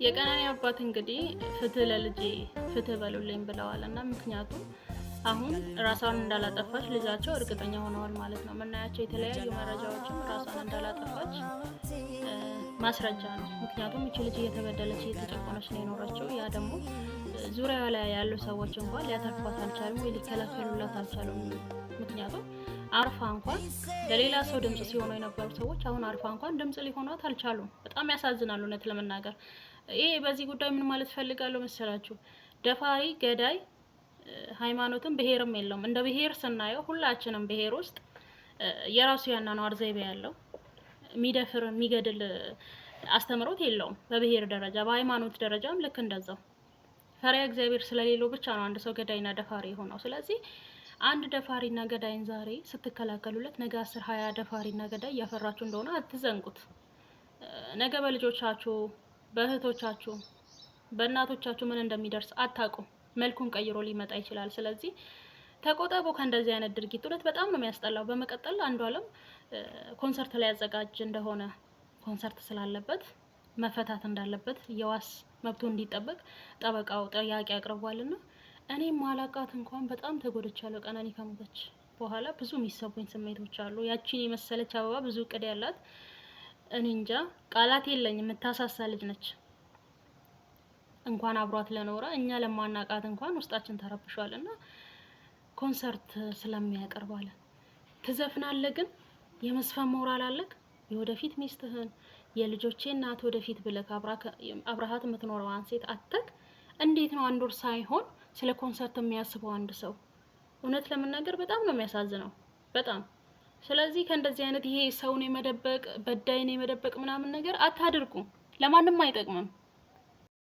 የቀነኒ አባት እንግዲህ ፍትህ ለልጄ ፍትህ በሉልኝ ብለዋል እና ምክንያቱም አሁን ራሷን እንዳላጠፋች ልጃቸው እርግጠኛ ሆነዋል ማለት ነው። የምናያቸው የተለያዩ መረጃዎችም ራሷን እንዳላጠፋች ማስረጃ ነው። ምክንያቱም እቺ ልጅ እየተበደለች እየተጨቆነች ነው የኖረችው። ያ ደግሞ ዙሪያዋ ላይ ያሉ ሰዎች እንኳን ሊያተርፏት አልቻሉም ወይ ሊከላከሉላት አልቻሉም። ምክንያቱም አርፋ እንኳን ለሌላ ሰው ድምጽ ሲሆኑ የነበሩ ሰዎች አሁን አርፋ እንኳን ድምጽ ሊሆኗት አልቻሉም። በጣም ያሳዝናል እውነት ለመናገር። ይሄ በዚህ ጉዳይ ምን ማለት ፈልጋለሁ መሰላችሁ? ደፋሪ ገዳይ ሃይማኖትም ብሔርም የለውም። እንደ ብሔር ስናየው ሁላችንም ብሔር ውስጥ የራሱ ያኗኗር ዘይቤ ያለው የሚደፍር የሚገድል አስተምሮት የለውም። በብሔር ደረጃ በሃይማኖት ደረጃም ልክ እንደዛው ፈሪሃ እግዚአብሔር ስለሌለው ብቻ ነው አንድ ሰው ገዳይና ደፋሪ የሆነው። ስለዚህ አንድ ደፋሪና ገዳይን ዛሬ ስትከላከሉለት ነገ 10 20 ደፋሪና ገዳይ እያፈራችሁ እንደሆነ አትዘንጉት። ነገ በልጆቻችሁ፣ በእህቶቻችሁ፣ በእናቶቻችሁ ምን እንደሚደርስ አታውቁም። መልኩን ቀይሮ ሊመጣ ይችላል። ስለዚህ ተቆጠቡ ከእንደዚህ አይነት ድርጊት። እውነት በጣም ነው የሚያስጠላው። በመቀጠል አንዷለም ኮንሰርት ላይ ያዘጋጅ እንደሆነ ኮንሰርት ስላለበት መፈታት እንዳለበት የዋስ መብቱ እንዲጠበቅ ጠበቃው ጥያቄ አቅርቧልና እኔም ማላቃት እንኳን በጣም ተጎድቻለሁ። ቀነኒ ከሞተች በኋላ ብዙ የሚሰቡኝ ስሜቶች አሉ። ያቺን የመሰለች አበባ ብዙ እቅድ ያላት እኔ እንጃ ቃላት የለኝም። የምታሳሳ ልጅ ነች። እንኳን አብሯት ለኖረ እኛ ለማናቃት እንኳን ውስጣችን ተረብሿል። እና ኮንሰርት ስለሚያቀርብ አለ ትዘፍናለህ፣ ግን የመዝፈን ሞራል አለክ? የወደፊት ሚስትህን የልጆቼ እናት ወደፊት ብለህ አብረሃት የምትኖረዋን ሴት አተክ እንዴት ነው አንድ ወር ሳይሆን ስለ ኮንሰርት የሚያስበው አንድ ሰው? እውነት ለመናገር በጣም ነው የሚያሳዝነው፣ በጣም። ስለዚህ ከእንደዚህ አይነት ይሄ ሰውን የመደበቅ በዳይን የመደበቅ ምናምን ነገር አታድርጉ፣ ለማንም አይጠቅምም።